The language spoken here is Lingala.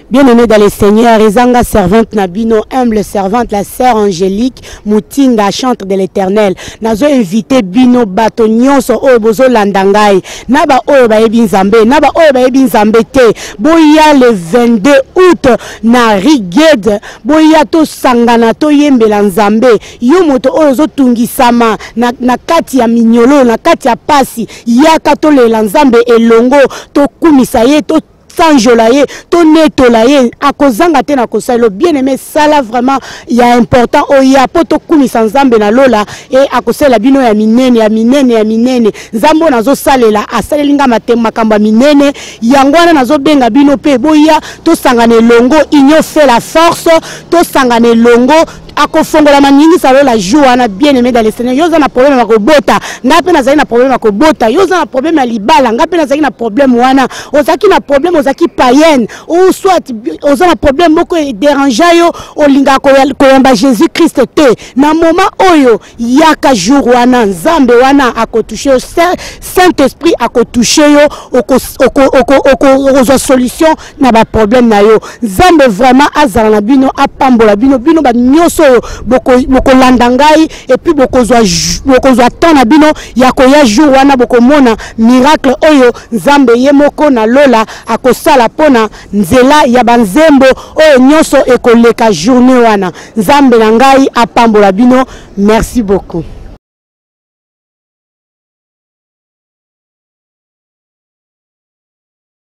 Bien-aimé dans le Seigneur, ezanga servante na bino, humble servante, la sœur Angélique Mutinga, chantre de l'Éternel. Nazo invité bino bato nyonso oyo bozolanda ngai, na ba oyo bayebi Nzambe, na ba oyo bayebi Nzambe te. Boya le 22 août na Riged, boya tosangana toyembela Nzambe. Yo moto oyo ozotungisama na, na kati ya minyololo, na kati ya pasi, yaka tolela Nzambe elongo, tokumisa ye, to sanjola ye, tonetola ye, akozanga te na kosalela. Bien aimé, sala vraiment ya important oya mpo tokumisa Nzambe na lola e akosalela bino ya minene, ya minene, ya minene. Nzambe oyo nazosalela asaleli nga makambo ya minene, yango wana nazobenga bino mpe boya tosangana elongo. Union fait la force, tosangana elongo, akofongola maningisa lola jour wana. Bien aimé dans le Seigneur, yo oza na problème ya kobota, ngai mpe nazali na problème ya kobota. Yo oza na problème ya libala, ngai mpe nazali na problème wana. Ozalaki na problème, ozalaki païenne ou soit oza na problème moko edérangea yo, olingaka koyamba Jésus Christ te. Na moment oyo, yaka jour wana, Nzambe wana akotouche yo, Saint Esprit akotouche yo, okozwa solution na baproblème na yo. Nzambe vraiment azala na bino, apambola bino, bino banyonso oyo bokolanda ngai et puis bokozwa temps na bino ya koya jour wana. Bokomona miracle oyo Nzambe ye moko na lola akosala mpona nzela ya banzembo oyo nyonso ekoleka journée wana. Nzambe na ngai apambola bino. Merci beaucoup.